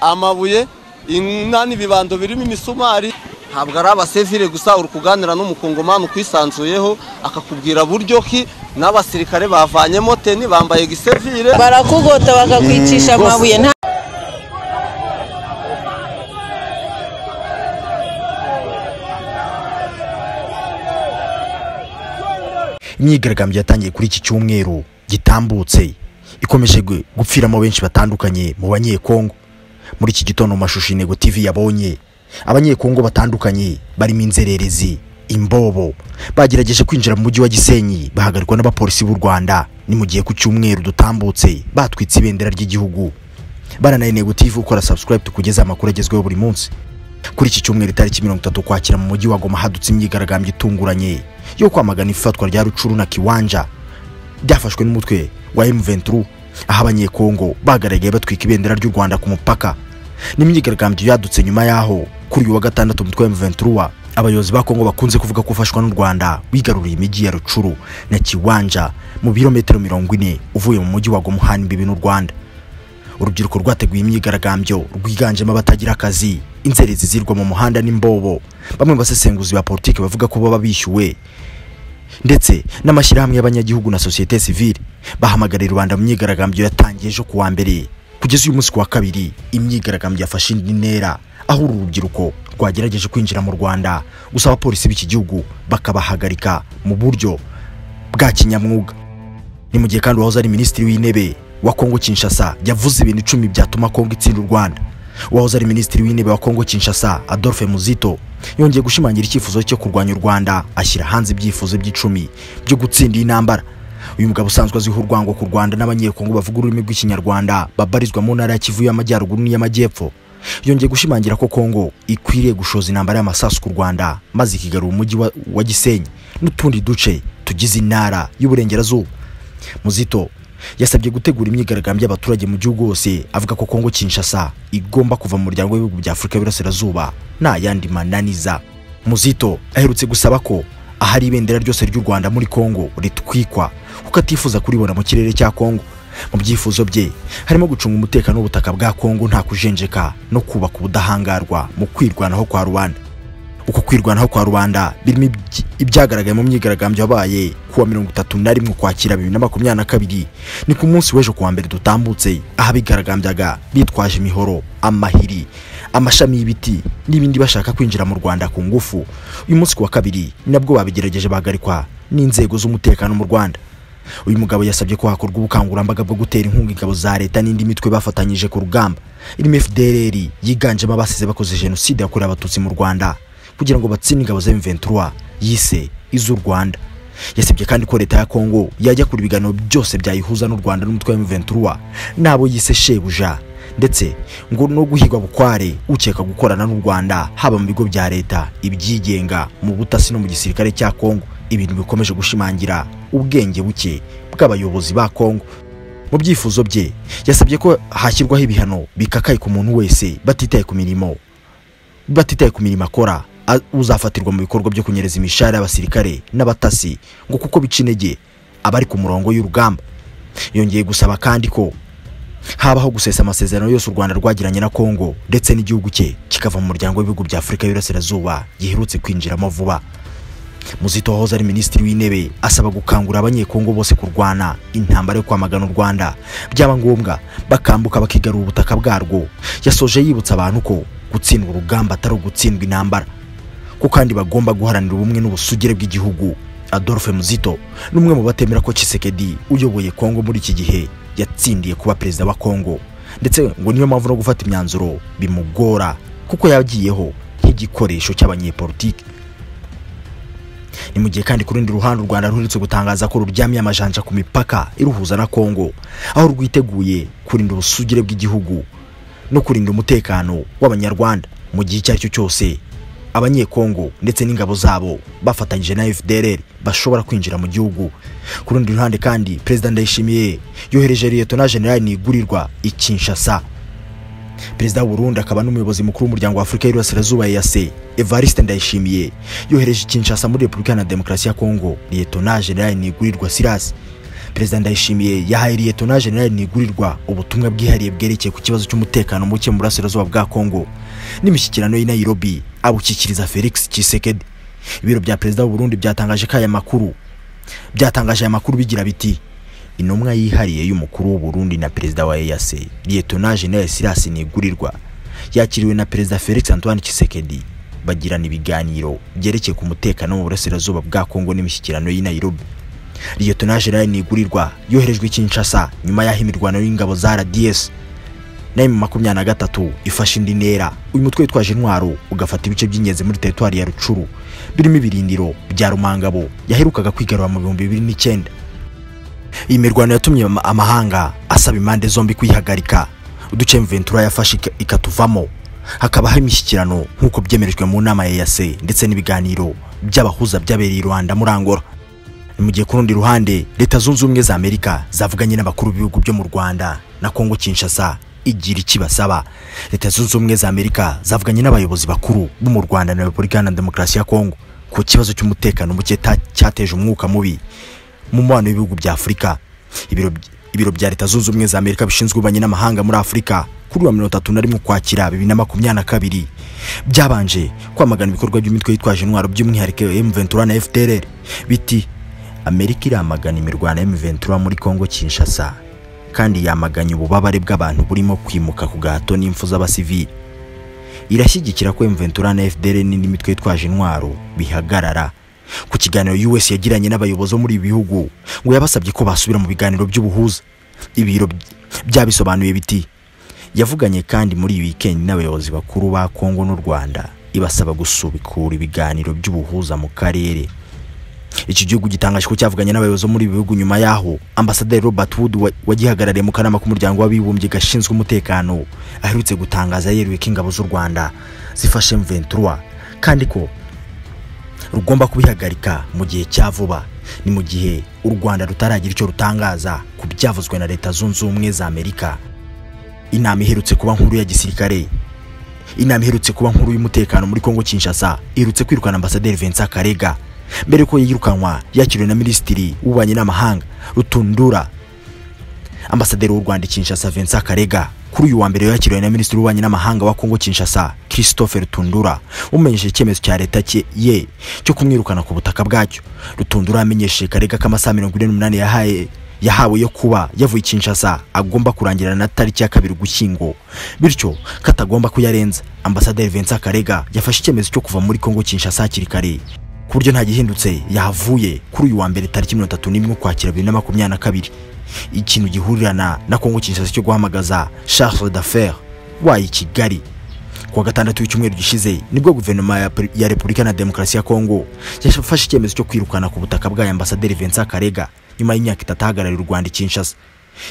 Amabuye inani bibando birimo imisumari ntabwo ari abasivile gusa, uri kuganira n'umukongomani ukwisanzuyeho akakubwira buryo ki n'abasirikare bavanyemo teni bambaye gisivile, barakugota bakakwicisha amabuye. Imyigaragambyo yatangiye kuri iki cyumweru gitambutse ikomeje gupfiramo benshi batandukanye mu Banyekongo. Muri iki gitondo mashusho Intego TV yabonye Abanyekongo batandukanye barimo inzererezi, imbobo bagerageje kwinjira mu mujyi wa Gisenyi bahagarikwa n'abapolisi b'u Rwanda. Ni mu gihe ku cyumweru dutambutse batwitse ibendera ry'igihugu. Bana na Intego TV, ukora subscribe tukugeza amakuru agezweho buri munsi. Kuri iki cyumweru itariki 30 Ukwakira mu mujyi wa Goma hadutse imyigaragambyo itunguranye yo kwamagana ifatwa rya Rucuru na Kiwanja byafashwe n'umutwe wa M23, aho Abanyekongo bagaragaye batwika ibendera ry'u Rwanda ku mupaka. N'imyigaragambyo yadutse nyuma yaho kuri uyu wa gatandatu umutwe wa M23 abayobozi ba Kongo bakunze kuvuga ko ufashwa n'u Rwanda wigaruriye imijyi ya Rucuru na Kiwanja mu birometero 40 uvuye mu mujyi wa Goma uhana imbibi n'u Rwanda. Urubyiruko rwateguye imyigaragambyo rwiganjemo abatagira akazi, inzerezi zirwa mu muhanda n'imbobo. Bamwe basesenguzi ba politiki bavuga ko baba bishyuwe, ndetse n'amashyirahamwe y'abanyagihugu na société civile bahamagarira Rwanda mu myigaragambyo yatangiye ejo kuwa mbere kugeza uyu munsi kuwa kabiri. Imyigaragambyo yafashe indi ntera aho uru rubyiruko rwagerageje kwinjira mu Rwanda, gusa abapolisi b'iki gihugu bakabahagarika mu buryo bwa kinyamwuga. Ni mu gihe kandi uwahoze ari minisitiri w'intebe wa Kongo Kinshasa yavuze ibintu 10 byatuma Kongo itsinda u Rwanda. Uwahoze ari minisitiri w'intebe wa Kongo Kinshasa Adolphe Muzito yongeye gushimangira icyifuzo cyo kurwanya u Rwanda, ashyira hanze ibyifuzo by'icumi byo gutsinda intambara. Uyu mugabo usanzwe azwiho urwango ku Rwanda n'Abanyekongo bavuga ururimi rw'Ikinyarwanda babarizwa mu ntara ya Kivu y'Amajyaruguru n'iy'Amajyepfo, yongeye gushimangira ko Kongo ikwiriye gushoza intambara y'amasasu ku Rwanda maze ikigarura umujyi wa Gisenyi n'utundi duce tugize intara y'Uburengerazuba. Muzito yasabye gutegura imyigaragambyo y'abaturage mu gihugu hose, avuga ko Kongo Kinshasa igomba kuva mu muryango w'ibihugu bya Afurika y'Iburasirazuba nta yandi mananiza. Muzito aherutse gusaba ko ahari ibendera ryose ry'u Rwanda muri Kongo ritwikwa kuko atifuza kuribona mu kirere cya Kongo. Mu byifuzo bye harimo gucunga umutekano w'ubutaka bwa Kongo nta kujenjeka no kubaka ubudahangarwa mu kwirwanaho kwa Rwanda. Uko kwirwanaho kwa Rwanda birimo ibyagaragaye mu myigaragambyo yabaye kuwa 31 Ukwakira 2022, ni ku munsi w'ejo kuwa mbere dutambutse, aho abigaragambyaga bitwaje imihoro, amahiri, amashami y'ibiti n'ibindi bashaka kwinjira mu Rwanda ku ngufu. Uyu munsi kuwa kabiri nabwo babigerageje bahagarikwa n'inzego z'umutekano mu Rwanda. Uyu mugabo yasabye ko hakorwa ubukangurambaga bwo gutera inkunga ingabo za leta n'indi mitwe bafatanyije ku rugamba irimo FDLR yiganjemo abasize bakoze jenoside yakorewe Abatutsi mu Rwanda kugira ngo batsinde ingabo za M23 yise iz'u Rwanda. Yasabye kandi ko leta ya Kongo yajya kuri ibiganiro byose byayihuza n'u Rwanda n'umutwe wa M23 nabo yise shebuja, ndetse ngo no guhigwa bukware ukeka gukorana n'u Rwanda haba mu bigo bya leta, ibyigenga, mu butasi no mu gisirikare cya Kongo, ibintu bikomeje gushimangira ubwenge buke bw'abayobozi ba Kongo. Mu byifuzo bye yasabye ko hashyirwaho ibihano bikakaye ku muntu wese batitaye ku mirimo akora uzafatirwa mu bikorwa byo kunyereza imishahara y'abasirikare n'abatasi, ngo kuko bica intege abari ku murongo y'urugamba. Yongeye gusaba kandi ko habaho gusesa amasezerano yose u Rwanda rwagiranye na Kongo ndetse n'igihugu cye kikava mu muryango w'ibihugu bya Afurika y'Iburasirazuba giherutse kwinjiramo vuba. Muzito wahoze ari minisitiri w'intebe asaba gukangurira Abanyekongo bose kurwana intambara yo kwamagana u Rwanda, byaba ngombwa bakambuka bakigarura ubutaka bwarwo. Yasoje yibutsa abantu ko gutsindwa urugamba atari ugutsindwa intambara, ko kandi bagomba guharanira ubumwe n'ubusugire bw'igihugu. Adolphe Muzito ni umwe mu batemera ko Tshisekedi uyoboye Kongo muri iki gihe yatsindiye kuba perezida wa Kongo, ndetse ngo niyo mpamvu no gufata imyanzuro bimugora kuko yagiyeho nk'igikoresho cy'abanyepolitiki. Ni mu gihe kandi ku rundi ruhande u Rwanda ruherutse gutangaza ko ruryamiye amajanja ku mipaka iruhuza na Kongo, aho rwiteguye kurinda ubusugire bw'igihugu no kurinda umutekano w'Abanyarwanda mu gihe icyo ari cyo cyose Abanyekongo ndetse n'ingabo zabo bafatanyije na FDLR bashobora kwinjira mu gihugu. Ku rundi ruhande kandi Perezida Ndayishimiye yohereje Lieutenant General Nigurirwa i Kinshasa. Perezida w'u Burundi akaba n'umuyobozi mukuru w'umuryango wa Afurika y'Iburasirazuba EAC Evariste Ndayishimiye yohereje Kinshasa muri Repubulika Iharanira Demokarasi ya Kongo Lieutenant General Nigurirwa Silas. Perezida Ndayishimiye yahaye Liyetona Jenerali Ntigurirwa ubutumwa bwihariye bwerekeye ku kibazo cy'umutekano muke mu burasirazuba bwa Kongo n'imishyikirano y'i Nairobi, abushyikiriza Felix Tshisekedi. Ibiro bya Perezida w'u Burundi byatangaje ko aya makuru byatangaje aya makuru bigira biti: intumwa yihariye y'umukuru w'u Burundi na Perezida wa EAC, Liyetona Jenerali Silas Ntigurirwa, yakiriwe na Perezida Felix Antoine Tshisekedi, bagirana ibiganiro byerekeye ku mutekano mu burasirazuba bwa Kongo n'imishyikirano y'i Nairobi. Liyetona Jenerali Ntigurirwa yoherejwe i Kinshasa nyuma y'aho imirwano y'ingabo za RDS na M23 ifashe indi ntera. Uyu mutwe witwaje intwaro ugafata ibice by'ingenzi muri teritwari ya Rucuru birimo ibirindiro bya Rumangabo yaherukaga kwigarura mu 2009. Iyi mirwano yatumye amahanga asaba impande zombi kuyihagarika. Uduce M23 yafashe ikatuvamo, hakabaho imishyikirano nk'uko byemerejwe mu nama ya EAC ndetse n'ibiganiro by'abahuza byabereye i Rwanda muri Angola. Ni mu gihe ku rundi ruhande Leta Zunze Ubumwe za Amerika zavuganye n'abakuru b'ibihugu byo mu Rwanda na Kongo Kinshasa igira ikibasaba. Leta Zunze Ubumwe za Amerika zavuganye n'abayobozi bakuru bo mu Rwanda na Repubulika Iharanira Demokarasi ya Kongo ku kibazo cy'umutekano muke cyateje umwuka mubi mu mubano w'ibihugu bya Afurika. Ibiro bya Leta Zunze Ubumwe za Amerika bishinzwe ububanyi n'amahanga muri Afurika kuri wa 31 Ukwakira 2022 byabanje kwamagana ibikorwa by'imitwe yitwaje intwaro, by'umwihariko M23 na FDLR, biti: Amerika iramagana imirwano ya M23 muri Kongo Kinshasa, kandi yamaganye ububabare bw'abantu burimo kwimuka ku gahato n'impfu z'abasivili. Irashyigikira ko M23 na FDLR n'indi mitwe yitwaje intwaro bihagarara. Ku kiganiro US yagiranye n'abayobozi bo muri ibi bihugu, ngo yabasabye ko basubira mu biganiro by'ubuhuza. Ibiro byabisobanuye biti: yavuganye kandi muri iyi weekend n'abayobozi bakuru ba Kongo n'u Rwanda, ibasaba gusubikura ibiganiro by'ubuhuza mu karere. Iki gihugu gitangaje ko cyavuganye n'abayobozi bo muri ibi bihugu nyuma yaho Ambasaderi Robert Wood wagihagarariye mu kanama k'umuryango w'abibumbye gashinzwe umutekano aherutse gutangaza yeruye ko ingabo z'u Rwanda zifashe M23 kandi ko rugomba kubihagarika mu gihe cya vuba. Ni mu gihe u Rwanda rutaragira icyo rutangaza ku byavuzwe na Leta Zunze Ubumwe za Amerika. Inama iherutse kuba nkuru ya gisirikare, inama iherutse kuba nkuru y'umutekano muri Kongo Kinshasa iherutse kwirukana Ambasaderi Vincent Karega mbere ko yirukanwa yakiriwe na Minisitiri w'Ububanyi n'Amahanga Rutundura. Ambasaderi w'u Rwanda i Kinshasa Vincent Karega kuri uyu wa mbere yakiriwe na Minisitiri w'Ububanyi n'Amahanga wa Kongo Kinshasa Christophe Rutundura, umenyesheje icyemezo cya leta ye cyo kumwirukana ku butaka bwacyo. Rutundura amenyesheje Karega ko amasaha 48 yahawe yo kuba yavuye i Kinshasa agomba kurangirana na tariki ya 2 Ugushyingo, bityo katagomba kuyarenza. Ambasaderi Vincent Karega yafashe icyemezo cyo kuva muri Kongo Kinshasa hakiri kare ku buryo nta gihindutse yahavuye kuri uyu wa mbere tariki 31 Ukwakira 2022. Ikintu gihurirana na Kongo Kinshasa cyo guhamagaza Charles d'Affaires wayi Kigali. Kuwa gatandatu w'icyumweru gishize nibwo guverinoma ya Repubulika na Demokarasi ya Kongo yafashe icyemezo cyo kwirukana ku butaka bwa Ambasaderi Vincent Karega nyuma y'imyaka 3 ahagarariye u Rwanda i Kinshasa.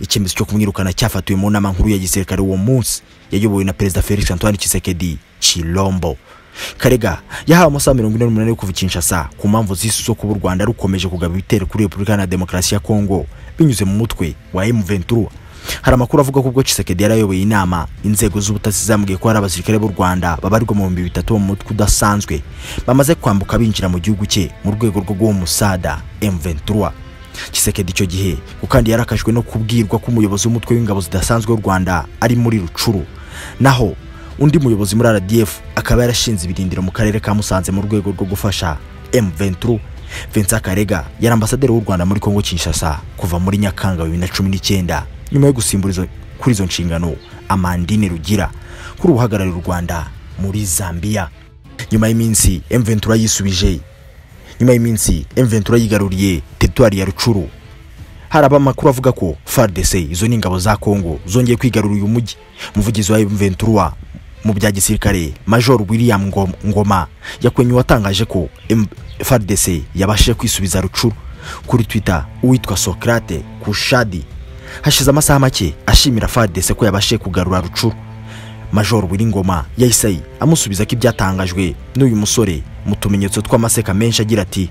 Icyemezo cyo kumwirukana cyafatiwe mu nama nkuru ya gisirikare uwo munsi yayobowe na Perezida Felix Antoine Tshisekedi Tshilombo. Karega yahawe amasaha 48 yo kuva i Kinshasa ku mpamvu z'isi zo kuba u Rwanda rukomeje kugaba ibitero kuri Repubulika na Demokarasi ya Kongo binyuze mu mutwe wa M23. Hari amakuru avuga ko ubwo Tshisekedi yarayoboye inama, inzego z'ubutasi zamubwiye ko hari abasirikare b'u Rwanda babarirwa mu 3000 mu mutwe udasanzwe bamaze kwambuka binjira mu gihugu cye mu rwego rwo guha umusada M23. Tshisekedi icyo gihe kandi yarakajwe no kubwirwa ko umuyobozi w'umutwe w'ingabo zidasanzwe w'u Rwanda ari muri Rucuru, naho undi muyobozi muri RDF akaba yarashinze ibirindiro mu karere ka Musanze mu rwego rwo gufasha M23. Vincent Karega yari ambasaderi w'u Rwanda muri Kongo Kinshasa kuva muri Nyakanga 2019 nyuma yo gusimbura kuri izo nshingano Amandine Rugira kuri uhagarariye u Rwanda muri Zambia. Nyuma y'iminsi M23 yisubije, nyuma y'iminsi M23 yigaruriye teritwari ya Rucuru, haraba amakuru avuga ko FARDC, izo ni ingabo za Kongo, zongeye kwigarurira uyu mujyi. Umuvugizi wa M23 mu bya gisirikare Major William Ngoma yakwenye watangaje ko FARDC yabashije kwisubiza Rucuru. Kuri Twitter uwitwa Socrate Kushadi hashize amasaha make ashimira FARDC ko yabashije kugarura Rucuru. Major Willy Ngoma yahise amusubiza ko ibyatangajwe n'uyu musore mu tumenyetso tw'amaseka menshi agira ati: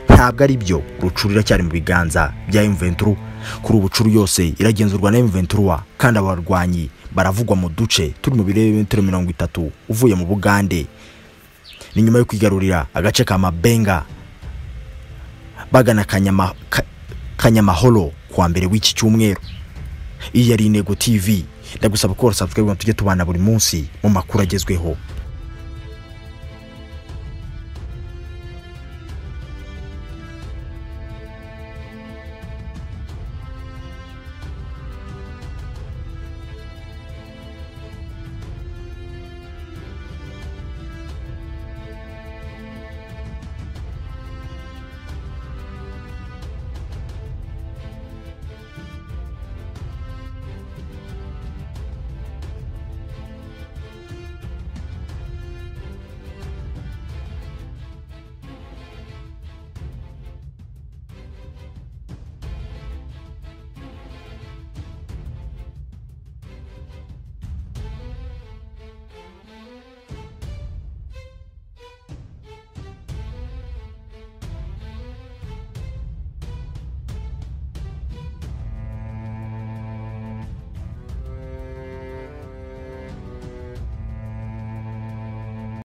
ntabwo ari byo, Rucuru iracyari mu biganza bya M23. Kuri ubu Rucuru yose iragenzurwa na M23 kandi abarwanyi baravugwa mu duce turi mu birometero 30 uvuye mu Bugande. Ni nyuma yo kwigarurira agace ka Mabenga bagana Kanyamahoro kuwa mbere w'iki cyumweru. Iyi yari Intego TV, ndagusaba ko subscribe tujye tubana buri munsi mu makuru agezweho.